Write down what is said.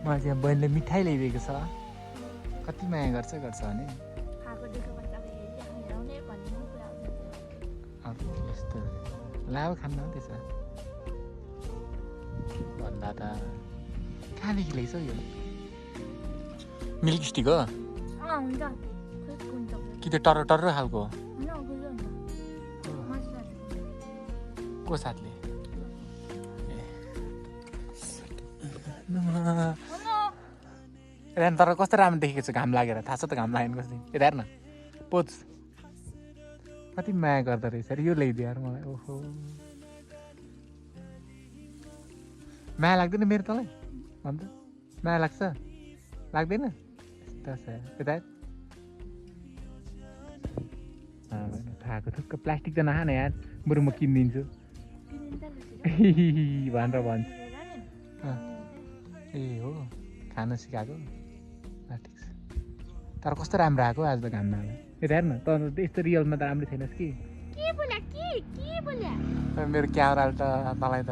मलाई चाहिँ बहिनीले मिठाई ल्याइदिएको छ कति माया गर्छ भने यस्तो लाउ खान्न त्यसो भन्दा त कहाँदेखि ल्याइछ यो मिल्क स्टिक हो कि त्यो टर्रो टर्रो खालको को साथले तर कस्तो राम्रो देखेको छ घाम लागेर थाहा छ त घाम लागेन कसरी यता हेर न पोच कति माया गर्दो रहेछ यो ल्याइदियो यार मलाई ओहो माया लाग्दैन मेरो तँलाई अन्त माया लाग्छ लाग्दैन यता खाएको थुक्क प्लास्टिक त नखान यार बरु म किनिदिन्छु भनेर भन्छु ए हो खान सिकाएको ठिक छ तर कस्तो राम्रो आएको आज त घाममा यता हेर न त यस्तो रियलमा त राम्रो छैनस् कि मेरो क्यामेराले त तँलाई त